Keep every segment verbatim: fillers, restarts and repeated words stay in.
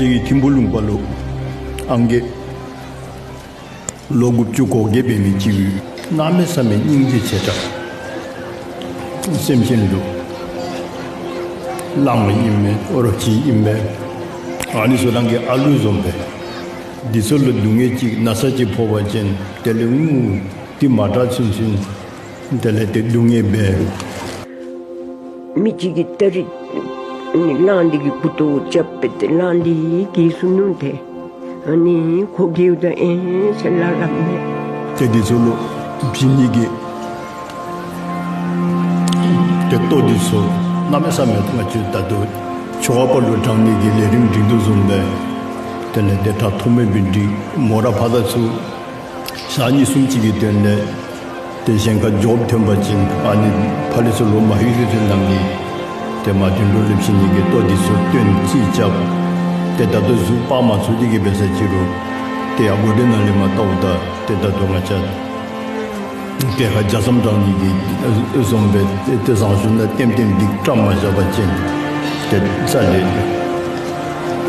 དེ་གི་ཐིམ་ཕུ་ལུང་པ་ལུ་ཨང་རྒས་ལོ་དགུ་བཅུ་གོ་བརྒྱད་འབད་མི་ཅིག་གིས་གནམ་མེད་ས་མེད་སྙིང་རྗེ་ཆེ་དྲགས་སེམས་ཅན་ལུ་གླང་ཨིན་མས་རོ་ཁྱི་ཨིན་མས་ཨ་ནི་ཚུ་རང་གི་ཨ་ལུ་བཟུམ་སྦེ་འདི་ཚུ་ལུ་སྡུག་བསྔལ་ཅིག་ན་ཚ་ཅིག་ཕོག་པ་ཅིན་དེ་ལས་ངུ་སྟེ་མ་དྲག་ཚུན་ཚུན་དེ་ལས་ཏེ་སྡུག་བསྔལ་འབད། མི་གཅིག་གིས་སྟ་རེ་ནི་གླང་འདི་གི་མགུ་ཏོ་རྐྱབ་སྦེ་ཏེ་གླང་འདི་འགྱེལ་སོ་ནུག་ཏེ། ཨ་ནི་ཁོ་འགྱེལཝ་ད་ཨེ་ཟེར་སླབ་མས། ཏེ་འདི་ཚུ་ལུ་བྱིན་ནི་གི་ཏེ་ལྟོ་འདི་ཚུ་གནམ་མེད་ས་མེད་ང་བཅས་ད་ལྟོ་ཆོ་ག་པ་ལུ་དྲང་ནི་གི་ལས་རིམ་སྒྲིག་དོ་བཟུམ་སྦེ་དེ་ལས་ཏེ་དྲག་ཐོགས་མེད་སྦེ་སྒྲིག། མོ་ར་ཕར་དང་ཚུར་ཞག་གཉིས་གསུམ་ཅིག་གི་དོན་ལས་ཏེ་གཞན་ཁར་འགྱོ་ཐོན་པ་ཅིན་ཨ་ནི་ཕར་ལས་ཚུར་ལོག་མ་ལྷོད་ཚུན་ཚོད་ནང་གི་ཏེ་མར་དོན་གྲུབ་ལུ་བྱིན་ནི་གི་ལྟོ་འདི་ཚུ་སྟོན་རྩིས་རྐྱབ། ཏེ་ད་ལྟོ་གཟུགས་སྤར་མ་ཚུགས་ཏེ་གི་འབད་ས་ཅིག་རུང་ཏེ་ཡར་སྒོ་འདི་ནང་ལས་མར་བལྟཝ་ད་ཏེ་ད་ལྟོ་ང་བཅས་ཏེ་ཁ་རྒྱ་མཚམས་དྲང་ནི་གི་བཟུམ་སྦེ་ཏེ་བཟང་ཤོས་ནང་ལྟེམ་ལྟེམ་འདི་བཀྲམ་མ་བཞག་པ་ཅིན་ཏེ་རྩ་ལས་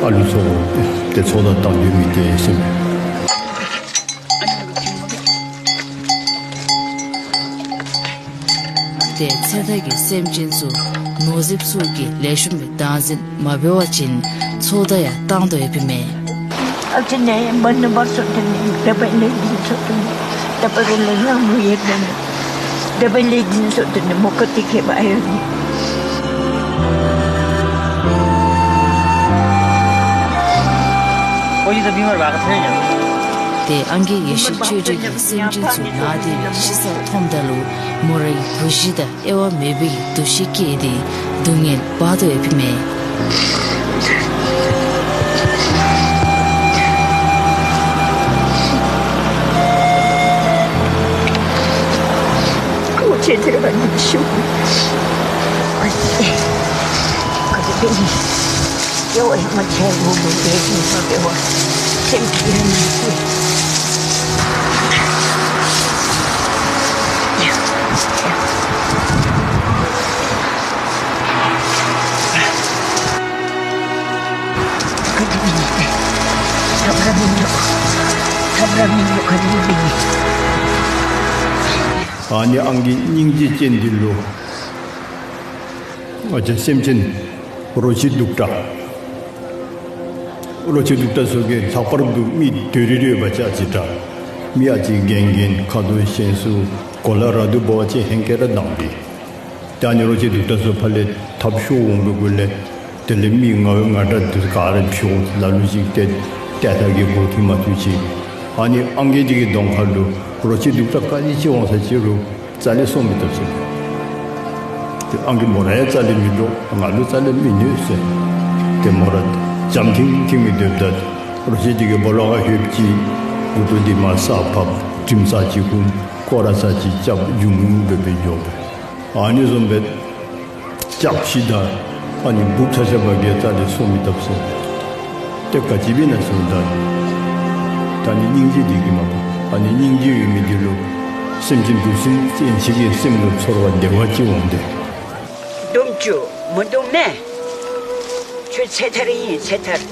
ཨ་ལུ་ཚུ་ཏེ་ཚོགས་བདག་བཏང་སྡོད་མི་དེ་ཟེར་མས། ཏེ་ཚེ་ཐར་གྱིས་སེམས་ཅན་ཚུ་ནོར་རྫིཔ་ཚུ་གིས་ལེགས་ཤོམ་སྦེ་བདག་འཛིན་མ་འབད་བ་ཅིན་ཚོགས་བདག་ཡང་བཏང་དོ་ཡོདཔ་ཨིན་མས། ཏེ་ཨང་རྒས་ཡེ་ཤེས་ཆོས་སྒྲོན་གྱིས་སེམས་ཅན་ཚུ་ན་སྟེ་སྦེ་ཤི་ས་མཐོངམ་ད་ལུ་མོ་རའི་བུ་གཞི་དང་དབྱེ་བ་མེད་པའི་འདུ་ཤེས་སྐྱེས་ཏེ་སྡུག་བསྔལ་འབག་དོ་ཡོདཔ་ཨིན་མས། ཨ་ནི་ཨང་རྒས་སྙིང་རྗེ་ཅན་འདི་ལུ་ང་བཅས་སེམས་ཅན་རོ་ཁྱི་གདུག་དྲགས་རོ་ཁྱི་གདུག་དྲགས་ཚུ་གིས་ལྷག་པར་དུ་མི་དོ་རི་རི་ཡོད་པ་ཅིན་ཨ་ཙི་དྲག། མི་ཨ་ཙི་རྒན་རྒན་ཁ་དོག་ཞན་སུ་གོ་ལ་ར་དུ་འབད་བ་ཅིན་ཧེང་སྐལ་ར་དྭངས་པས། ཏེ་ཨ་ནི་རོ་ཁྱི་གདུག་དྲགས་ཚུ་ཕར་ལས་འཐབ་ཤོར་འོང་བའི་གུ་ལས་དེ་ལས་མི་ང་བའི་ང་དྲག་འདི་ག་ར་ཕྱོགས་ལ་ལུ་ཅིག་ཏེ་ཏེ་ཐ་གི་སྒོ་ཐིམ་མ་ཐུབ་ཅིག། ཨ་ནི་ཨང་རྒས་འདི་གི་གདོང་ཁ་ལུ་རོ་ཁྱི་གདུག་དྲགས་ག་ཅི་ཅིག་འོང་ས་ཅིག་རུང་རྩ་ལས་སྲོག་མི་བཏབ་ཟེར། ཏེ་ཨང་རྒས་མོ་ར་ཡང་རྩ་ལས་མི་འདྲོག། ང་ལུ་རྩ་ལས་མི་གནོད་ཟེར། ཏེ་མོ་ར་འཇམ་ཐིང་ཐིང་སྦེ་སྡོདཔ་ད་རོ་ཁྱི་འདི་གིས་སྦོ་ལོགས་ཁར་ལྷོདཔ་ཅིག་མགུ་ཏོ་འདི་མར་ས་ཕབ། དྲིམ་ཚར་ཅིག་ཧུམ། སྐོར་ར་ཚར་ཅིག་རྐྱབ། འཇུ་ངུ་ངུ་སྦེ་སྦེ་འགྱོ་སྦེ། ཨ་ནི་བཟུམ་སྦེ་སྐྱབས་ཤིག་དང་ཨ་ནི་འབུཔ་ཚ་ཤ་བ་གིས་རྩ་ལས་སྲོག་མི་བཏབ་ཟེར། ཏེ་ག་ཅི་འབད་ན་ཟེརཝ་ད་ད་ནི་སྙིང་རྗེ་འདི་གིས་མ་པ། ཨ་ནི་སྙིང་རྗེ་ཡོད་མི་འདི་ལུ་སེམས་ཅན་འདི་ཚུ་ཡན་ཆད་ཀྱི་སེམས་ལུ་ཚོར་བ་བདེ་བ་ཅིག་འོང་སྟེ། སྡུག་ཅུ་མི་སྡུག་མས། ཁྱོད་ཚེ་ཐར་ཨིན་ཚེ་ཐར།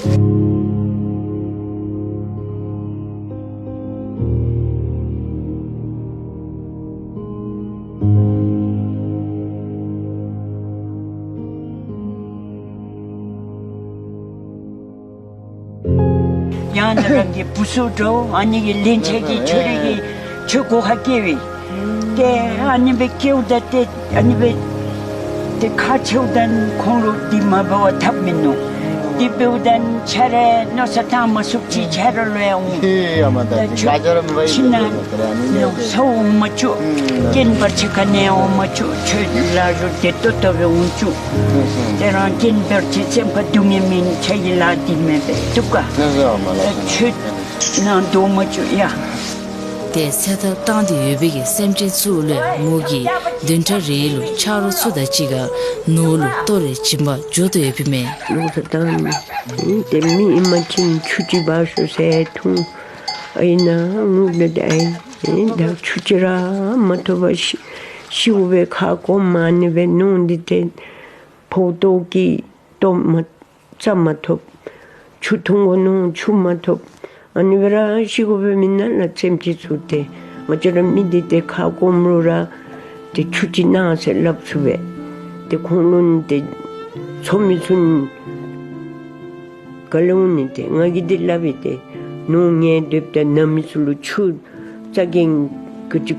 ཡང་ན་རང་གི་བུ་ཚུ་འདྲོག། ཨ་ནི་གི་ལན་ཆགས་ཀྱི་ཁྱོད་རའི་གི་ཁྱོད་སྒོ་ཁར་སྐྱེལ་བས། ཏེ་ཨ་ནི་སྦེ་སྐྱེལཝ་ད་ཏེ་ཨ་ནི་སྦེ་ཏེ་ཁག་ཆེཝ་ད་ཁོང་ལུ་འདི་མ་འབད་བར་ཐབས་མིན་ནུག། འདི་འབདཝ་ད་ཁྱོད་ར་མནོ་བསམ་བཏང་མ་ཚུགས་ཅི། ཁྱོད་ར་ལུ་ཡང་འོང་། ད་ཁྱོད་ཁྱིམ་ནང་ནང་ས་འོང་མ་བཅུག། རྐྱེན་བར་ཆད་ག་ནི་ཡང་འོང་མ་བཅུག། ཁྱོད་ལཱ་འགྱོ་བདེ་ཏོག་ཏོ་སྦེ་འོང་བཅུག། དེ་རང་རྐྱེན་བར་ཆད་སེམས་ཁར་སྡུག་བསྔལ་མེད་ནི་ཁྱོད་ཀྱི་ལཱ་འདི་མེན་པས་བཏུབ་ག། ད་ཁྱོད་ནང་སྡོད་མ་བཅུག་ཡ། ཏེ་ཚེ་ཐར་བཏང་སྟེ་ཡོད་པའི་གི་སེམས་ཅན་ཚུ་ལུ་མོ་གིས་བདུན་ཕྲག་རེ་ལུ་ཆ་རོགས་ཚུ་དང་གཅིག་ཁར་ནོར་ལུ་ལྟོ་རེ་བྱིན་པར་འགྱོ་དོ་ཡོདཔ་ཨིན་མས། ལོག་ས་བཏང་ཏེ་མི་ཨིན་པ་ཅིན་ཆུ་ཅིག་འབག་ཤོག་ཟེར་འཐུང་། ཨ་ཨིན་ན་ངུ་ད་ད་ཨེ་ད་ཆུ་ཅིག་ར་མ་ཐོབ་པར་ཤི་ཤིཝ་སྦེ་ཁ་སྐོམ་མ་ནི་སྦེ་ནོར་འདི་ཏེ་ཕོཝ་ཏོག་གིས་ལྟོ་མ་རྩྭ་མ་ཐོབ། ཆུ་འཐུང་དགོ་མནོ་ཆུ་མ་ཐོབ། ཨ་ནི་སྦེ་ར་ཤི་དགོ་པའི་མི་ནང་ལུ་སེམས་ཅན་ཚུ་ཏེ་ང་བཅས་ར་མི་འདི་ཏེ་ཁ་སྐོམ་རུང་ར་ཏེ་ཆུ་ཅིག་གནང་ཟེར་སླབ་ཚུགས་པས། ཏེ་ཁོང་ལུ་ནི་ཏེ་ཚོ་མི་ཚུ་ནི་ག་ལས་འོང་ནི། ཏེ་ང་གིས་འདི་སླབ་ཨིན། ཏེ་ནོར་ངལ་འདོདཔ་ད་ན་མི་ཚུ་ལུ་ཆུ་རྩ་འགེངས་ག་ཅི་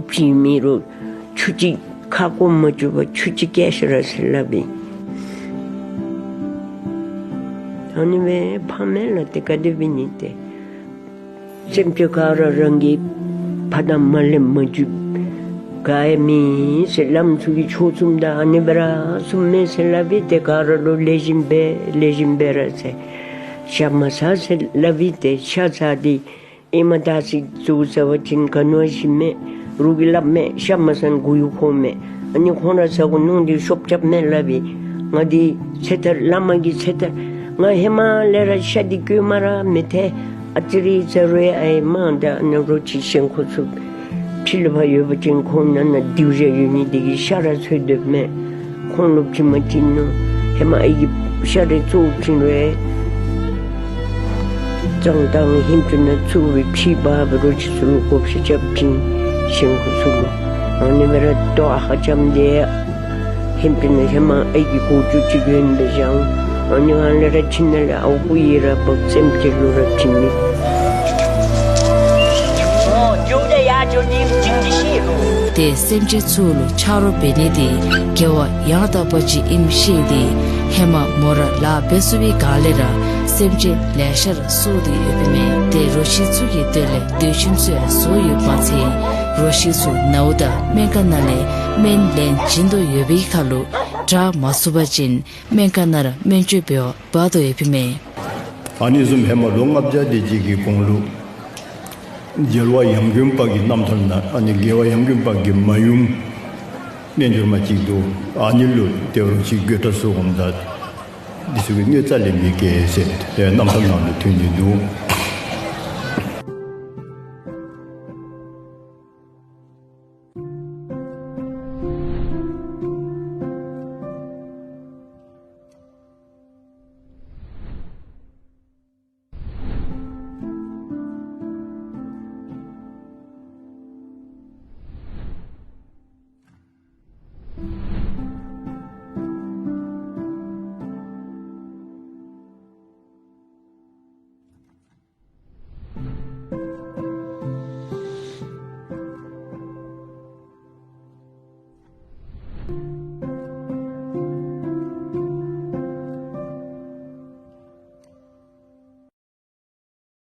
བྱིན་མི་རུང་ཆུ་ཅིག་ཁ་སྐོམ་མ་བཅུག་པར་ཆུ་ཅིག་བསྐྱལ་ཤོག་ར་ཟེར་སླབ་ཨིན། ཨ་ནི་སྦེ་ཕ་མེས་ལུ་ཏེ་ག་དེ་སྦེ་ཨིན་ནི། ཏེ་སེམས་ཅན་ག་ར་རང་གི་ཕ་དང་མ་ལས་མ་བརྒྱུད་ག་ཡང་མེད་ཟེར་བླམ་ཚུ་གིས་ཆོས་གསུངམ་ད་ཨ་ནི་སྦེ་ར་གསུངམ་མས་ཟེར་སླབ་ཨིན། ཏེ་ག་ར་ལུ་ལེགས་ཤོམ་འབད་ལེགས་ཤོམ་འབད་ར་ཟེར་ཤ་མ་ཟ་ཟེར་སླབ་ཨིན། ཏེ་ཤ་ཟ་སྟེ་ཨེ་མ་ད་ཅིག་ཟུག་ཟ་བ་ཅིན་ག་ནི་བ་ཞིམ་མས། རོགས་ཀྱིས་སླབ་མས། ཤ་མ་ཟ་ན་མགུ་ཡུ་འཁོར་མས། ཨ་ནི་ཁོང་ར་ཟ་དགོ་མནོ་སྟེ་ཤོབ་རྐྱབ་མས་སླབ་ཨིན། ང་འདི་ཚེ་ཐར་བླ་མ་གི་ཚེ་ཐར་ང་ཧེ་མ་ལས་ར་ཤ་འདི་གོ་མ་ར་མི་ཐལ། ཨ་ཙི་རེ་ཟ་རུང་ཨའི་མ་ད་ཨ་ནི་རོ་ཁྱི་ཞེན་ཁོག་ཚུ་ཕྱི་ལུ་ཕར་ཡོད་པ་ཅིན་ཁོང་ནང་ན་སྡེར་བཞག་ཡོད་ནི་དེ་གིས་ཤ་ར་འཚོལ་སྡོདཔ་མས། ཁོང་ལུ་བྱིན་མ་བྱིན་མནོ། ཧེ་མ་ཨའི་གིས་ཤ་རེ་བཙོ་བྱིན་རུང་གཙང་དང་ཧེམ་ཅུང་ནང་བཙུགས་སྦེ་ཕྱེ་འབག་སྦེ་རོ་ཁྱི་ཚུ་ལུ་བགོ་བཤའ་རྐྱབ་བྱིན། ཞེན་ཁོག་ཚུ་ལུ། ཨ་ནི་སྦེ་ར་ལྟོ་ཨ་ཁ་ཙམ་དེ་ཧེམ་ཅུང་ནང་ཧེ་མ་ཨའི་གི་གོ་ཅུང་ཅིག་གྱོན་སྦེ་བཞག། ཨ་ནི་ཨ་ལས་ར་ཁྱིམ་ནང་ལས་ཨརཝ་བརྐུ་ཡི་ར་འབག་སེམས་ཅན་ལུ་ར་བྱིན་མི། ཏེ་སེམས་ཅན་ཚུ་ལུ་ཆ་རོགས་འབད་ནི་དེ་དགེ་བ་ཡང་དག་པ་ཅིག་ཨིནམ་ཤེས་ཏེ་ཧེ་མ་མོ་ར་ལཱ་འབད་ཚུགས་པའི་སྒང་ལས་ར་སེམས་ཅན་ལེ་ཤ་ར་གསོ་སྟེ་ཡོདཔ་མས། ཏེ་རོ་ཁྱི་ཚུ་གི་དོན་ལས་འདོད་ཞེན་ཚུ་ཡང་བཟོ་ཡོདཔ་མ་ཚད་རོ་ཁྱི་ཚུ་ནཝ་ད་སྨན་ཁང་ནང་ལས་སྨན་ལེན་བྱིན་དོ་ཡོད་པའི་ཁར་ལུ་དྲག་མ་ཚུགས་པ་ཅིན་སྨན་ཁང་ནང་ར་སྨན་བཅོས་འབད་བར་འབག་དོ་ཡོདཔ་མས། ཨ་ནི་བཟུམ་ཧེ་མ་ལོ་ལྔ་བརྒྱ་དེ་ཅིག་གི་གོང་ལུ་རྒྱལ་བ་ཡང་དགོན་པ་གི་རྣམ་ཐར་ནང་ཨ་ནི་རྒྱལ་བ་ཡང་དགོན་པ་གི་མ་ཡུམ་རྣལ་འབྱོར་མ་ཅིག་འདུག། ཨ་ནི་ལུ་ཏེ་རོ་ཁྱི་དགོད་བྲ་བཟོ་འོངམ་ད་འདི་ཚུ་གི་གནོད་འཚེ་ལེན་པའི་གེ་ཟེར་ཏེ་རྣམ་ཐར་ནང་ལུ་ཐོན་ནི་འདུག།